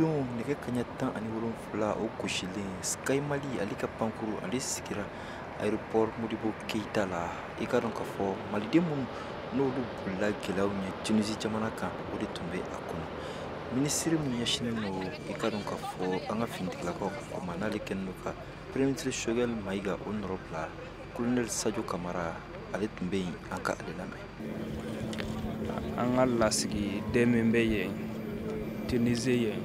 don nɛgɛ kaɲɛ 17 o gosilen, Sky Mali ale ka pankuru ale sigira aéroport Modibo Keita la. I ka dɔn k'a fɔ maliden minnu n'olu bolila gɛlɛyaw ɲɛ Tunisie jamana kan, o de tun bɛ a kɔnɔ. Minisiri min ɲɛsinnen don, i ka dɔn k'a fɔ, an ka finitigilakaw ka ko ma, n'ale kɛlen don ka Premier ministre Choguel Maïga o nɔrɔ bila, colonel Sadio Kamara, ale tun bɛ yen. An ka ale lamɛn. An ka lasigiden min bɛ yen Tunisie yen,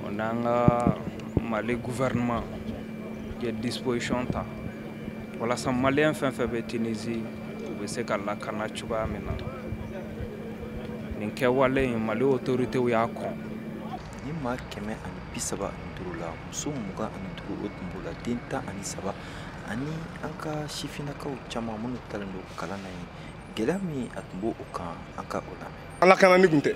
o n'an ka Mali gouvernement ye disposition ta walasa malien fɛn fɛn bɛ Tunisie, u bɛ se ka lakana cogoya min na. Nin kɛwale in, Mali autorités y'a kɔn. Ni maa 135 la, muso 25 o tun b'o la, den 13 ani an ka sifinnakaw caman minnu talen don kalan na yen. Gɛlɛya min a tun b'o o kan, an ka o lamɛn. An lakanani kun tɛ,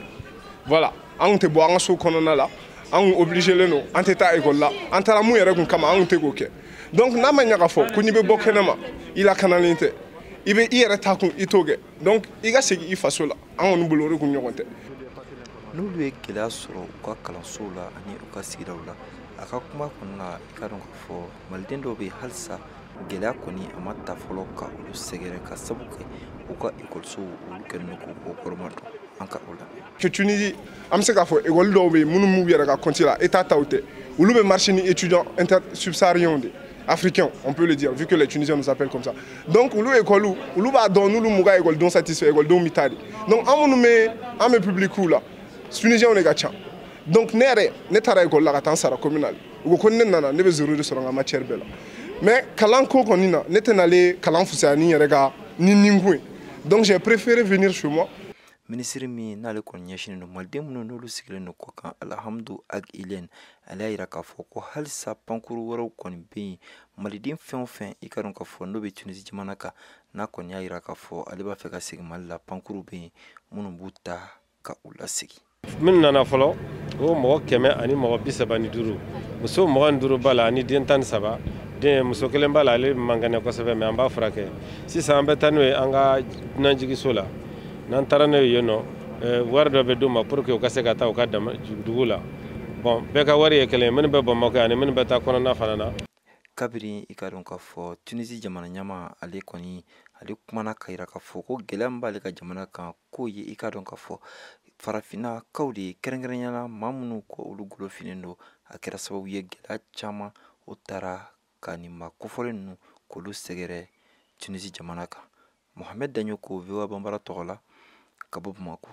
voilà, an kun tɛ bɔ an ka so kɔnɔna la, an kun obligé len don, an tɛ taa école la. An taara mun yɛrɛ kun kama, an kun tɛ k'o kɛ. Donc n'a ma ɲɛ k'a fɔ ko n'i bɛ bɔ kɛnɛ ma, i lakanalen tɛ, i bɛ i yɛrɛ ta kun, i t'o kɛ, donc i ka segin i faso la, an kɔni bolo, o de kun ɲɔgɔn tɛ. N'olu ye gɛlɛya sɔrɔ u ka kalansow la ani u ka sigidaw la, a ka kuma kɔnɔna la, i ka dɔn k'a fɔ maliden dɔw bɛ yen, halisa gɛlɛya kɔni a ma ta fɔlɔ ka olu sɛgɛrɛ, ka sabu kɛ u ka ekɔlisow olu kɛlen don k'u kɔrɔma dɔn. An ka o lamɛn. Que Tunisie, an bɛ se k'a fɔ école dɔw bɛ yen minnu m'u yɛrɛ ka compte la, état taw tɛ, olu bɛ marcher ni étudiants inter subsahariens de, africains, on peut le dire, vu que les Tunisiens nous appellent comme ça. Donc olu école, olu b'a dɔn n'olu m'u ka écoledenw satisfait, écoledenw bɛ taa de. Donc an minnu bɛ, an bɛ public la, Tunisiens de ka ca. Donc ne yɛrɛ, ne taara école la ka taa n sara communal, u ko ko ni ne nana, ne bɛ zéro de sɔrɔ n ka matière bɛɛ la. Mais kalan ko kɔni na, ne tɛna kalan fisaya ni n yɛrɛ ka ni ninkun ye, donc j'ai préféré venir chez moi. Minisiri min n'ale kɔni ɲɛsinnen don maliden minnu n'olu sigilen don kɔ kan, Alhamdu Ag Ilen, ale y'a yira k'a fɔ ko halisa pankuru wɛrɛw kɔni bɛ yen. Maliden fɛn o fɛn, i ka dɔn k'a fɔ n'o bɛ Tunisie jamana kan, n'a kɔni y'a yira k'a fɔ ale b'a fɛ ka segin Mali la, pankuru bɛ yen minnu b'u ta ka u lasegin. Minnu nana fɔlɔ, o mɔgɔ 135, muso 25 b'a la ani den 13. Den muso kelen b'a la, ale man kɛnɛ kosɛbɛ, mais an b'a furakɛ. Sisan an bɛ taa n'o ye an ka dunanjiginso la. N'an taara n'o ye yen nɔ, wari dɔ bɛ d'u ma pour que u ka se ka taa u ka dugu la. Bon, bɛɛ ka wari ye kelen ye, minnu bɛ Bamakɔ ani minnu bɛ taa kɔnɔna fana na. Kabini, i ka dɔn k'a fɔ Tunisie jamana ɲɛmaa, ale kɔni ale kumana ka yira k'a fɔ ko gɛlɛya min b'ale ka jamana kan, k'o ye, i ka dɔn k'a fɔ, farafinnakaw de ye, kɛrɛnkɛrɛnnenya la maa minnu ko olu golo finnen don, a kɛra sababu ye gɛlɛya caman o taara ka nin maa kofɔlen ninnu k'olu sɛgɛrɛ Tunisie jamana kan. Mohamed Daɲoko, VOA Banbara tɔgɔ la, ka bɔ Bamakɔ.